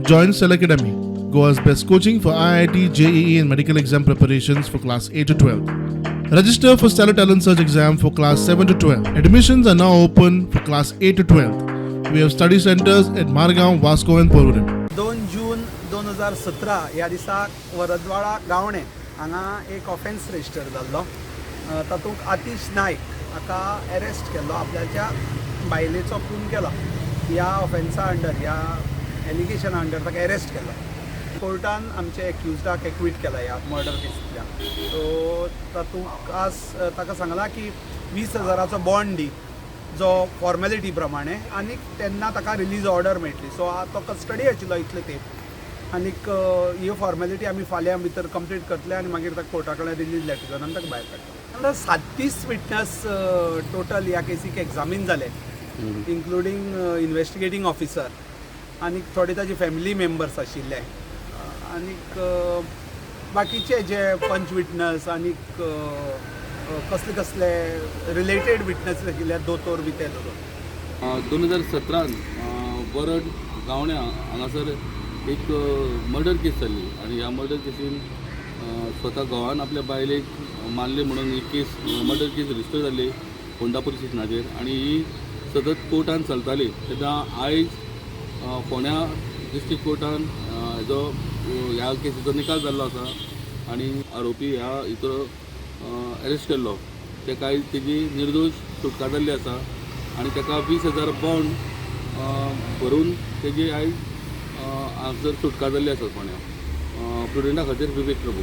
Join Cell Academy, Goa's best coaching for IIT, JEE, and medical exam preparations for class 8 to 12. Register for Stellar Talent Search exam for class 7 to 12. Admissions are now open for class 8 to 12. We have study centers at Margao, Vasco, and Porvorim. 2 जून 2017 ह्या दिसा वरदवाडा गावणे हांगा एक offence register जाल्लो. तातूंत आतिश नायक हाका arrest केल्लो. आपल्याच्या बायलेचो खून केला ह्या ऑफेन्सा अंडर, ह्या एलिगेशना अंडर ताका एरेस्ट केल्लो. कोर्टान आमचे एक्युजडाक एक्वीट केला ह्या मर्डर केसींतल्यान. सो तातूंत आज ताका सांगलां की 20 हजाराचो बॉन्ड दी, जो फॉर्मेलिटी प्रमाणे, आनी तेन्ना ताका रिलीज ऑर्डर मेळटली. सो तो कस्टडी आशिल्लो इतले तेंप आनीक ह्यो फॉर्मेलिटी आमी फाल्यां भितर कंप्लीट करतले आनी मागीर ताका कोर्टा कडेन रिलीज लेटर जावन आमी ताका भायर काडटले. आतां 37 विटनस टोटल ह्या केसीक एग्जामीन जाले, इन्क्लुडींग इन्वेस्टिगेटींग ऑफिसर आनी थोडे ताजे फॅमिली मेंबर्स आशिल्ले आनीक बाकीचे जे पंच विटनस आनीक कसले कसले रिलेटेड विटनस आशिल्ले, दोतोर बी ते धरून. 2017न वरड गावण्या हांगासर एक मर्डर केस जाल्ली आनी ह्या मर्डर केसीन स्वता घोवान आपल्या बायलेक मारले म्हणून ही केस, मर्डर केस रजिस्टर जाल्ली फोंडा पुलीस स्टेशनाचेर आनी ही सतत कोर्टान चलताली. तेन्ना आयज फोंड्या डिस्ट्रिक्ट कोर्टान हेजो, ह्या केसीचो निकाल जाल्लो आसा आनी आरोपी ह्या हितून अरेस्ट केल्लो. ताका तेजी निर्दोश सुटका जाल्ली आसा आनी ताका 20,000 बॉन्ड भरून तेजी आयज हांगासर सुटका जाल्ली आसा फोंड्या. प्रुडंटा खातीर विवेक प्रभू.